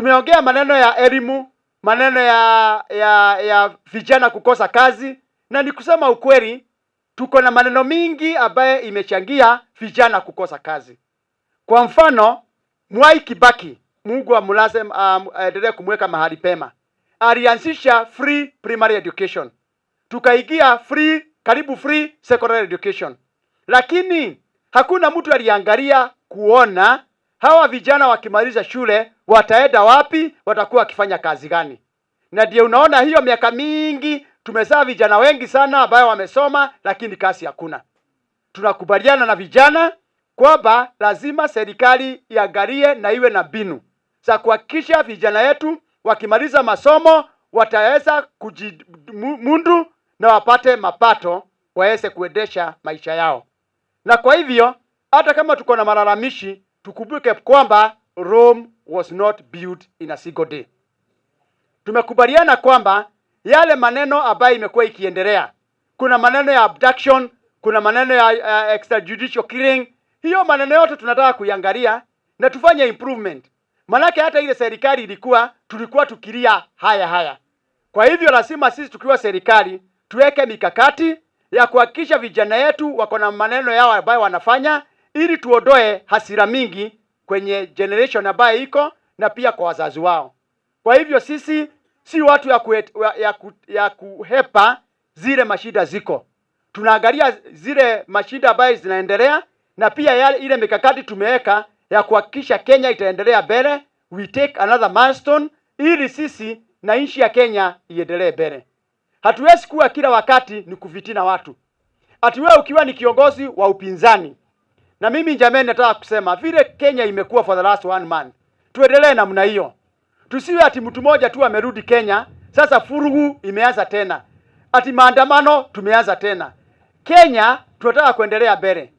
Tumeongea maneno ya elimu, maneno ya vijana kukosa kazi, na ni kusema ukweli, tuko na maneno mingi ambaye imechangia vijana kukosa kazi. Kwa mfano, Mwai Kibaki, Mungu amulaze, aendelee kumweka mahali pema, alianzisha free primary education, tukaingia free, karibu free secondary education, lakini hakuna mtu aliangalia kuona hawa vijana wakimaliza shule wataenda wapi, watakuwa wakifanya kazi gani? Na ndio unaona hiyo miaka mingi tumezaa vijana wengi sana ambayo wamesoma, lakini kazi hakuna. Tunakubaliana na vijana kwamba lazima serikali iangalie na iwe na mbinu za kuhakikisha vijana yetu wakimaliza masomo wataweza kujimudu na wapate mapato waweze kuendesha maisha yao. Na kwa hivyo hata kama tuko na malalamishi, tukumbuke kwamba Rome was not built in a single day. Tumekubaliana kwamba yale maneno ambayo imekuwa ikiendelea, kuna maneno ya abduction, kuna maneno ya extrajudicial killing. Hiyo maneno yote tunataka kuiangalia na tufanye improvement, manake hata ile serikali ilikuwa tulikuwa tukilia haya haya. Kwa hivyo lazima sisi tukiwa serikali tuweke mikakati ya kuhakikisha vijana yetu wako na maneno yao ambayo wanafanya, ili tuondoe hasira mingi kwenye generation ambayo iko na pia kwa wazazi wao. Kwa hivyo sisi si watu ya kuhepa zile mashida ziko, tunaangalia zile mashida ambayo zinaendelea na pia yale ile mikakati tumeweka ya kuhakikisha Kenya itaendelea mbele. We take another milestone ili sisi na nchi ya Kenya iendelee mbele. Hatuwezi kuwa kila wakati ni kufitina watu. Ati wewe ukiwa ni kiongozi wa upinzani, na mimi jamani, nataka kusema vile Kenya imekuwa for the last one month, tuendelee namna hiyo. Tusiwe ati mtu mmoja tu amerudi Kenya, sasa vurugu imeanza tena, ati maandamano tumeanza tena. Kenya tunataka kuendelea mbele.